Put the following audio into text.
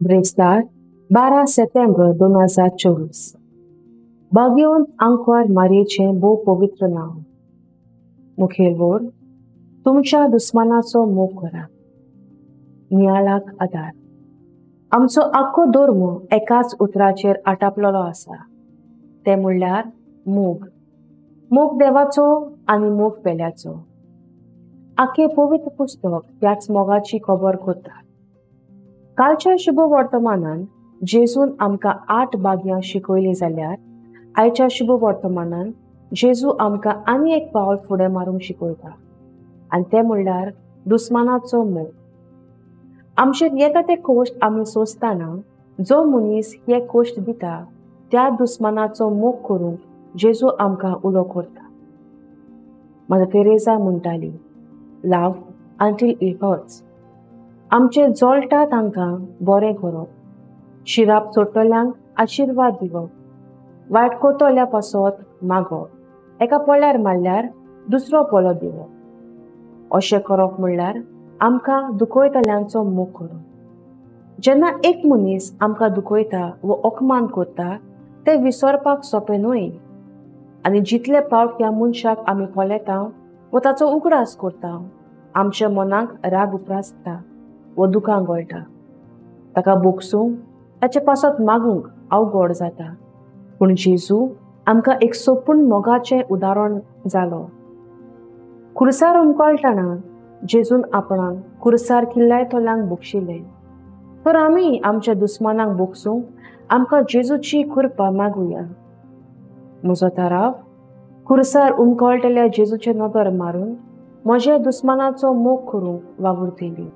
ब्रेस्तार 12 सप्टेंबर 2024. बागयोन आंकवार मारयेचें भोव पवित्र नांव. मुखेल वोर तुमच्या दुस्मानाचो मोग करा. नियाळाक आदार. आमचो आख्खो धर्म एकाच उतराचेर आटापलेलो आसा, तें म्हणल्यार मोग. मोग देवाचो आनी मोग पेल्याचो. आख्खें पवित्र पुस्तक त्याच मोगाची खबर करता. कालच्या शुभ वर्तमानान जेजून आमकां 8 भाग्यां शिकयलीं जाल्यार आयच्या शुभ वर्तमानान जेजू आमकां आनी एक पावल फुडें मारूंक शिकयता, आनी तें म्हणल्यार दुस्मानाचो मोग. आमचेर येता ते कोश्ट आमी सोंसतना जो मनीस हे कोश्ट दिता त्या दुस्मानाचो मोग करूंक जेजू आमकां उलो करता. मदर तेरेजा म्हणटाली, लव अंटील it hurts. आमचें जळटा तांकां बरें करप, शिराप चोडटल्यांक आशिर्वाद दिवप, वायट कोतोल्या पासत मागप, एका पोल्यार मारल्यार दुसरो पोलो दिवप. अशें करप म्हणल्यार आमकां दुखयतल्यांचो मोग करप. जेन्ना एक मनीस आमकां दुखयता वो अपमान करता तें विसरपाक सोंपें न्हय, आनी जितले पावट ह्या मनशाक आमी पळयता वो ताचो उगडास करता, आमच्या मनाक राग उप्रासता वो दुकां गळटा. ताका बोगसूंक, ताचे पासत मागूंक अवघड जाता. पूण जेजू आमकां एक सोपून मोगाचें उदाहरण जालो. खुर्सार उमकळटना जेजून आपणाक खुर्सार किल्लायतल्यांक बोगशिलें, तर आमी आमच्या दुस्मानाक बोगसूंक आमकां जेजूची कृपा मागुया. म्हजो थाराव, खुर्सार उमकळटल्या जेजूचे नदर मारून म्हज्या दुस्मानाचो मोग करूंक वावुरतली.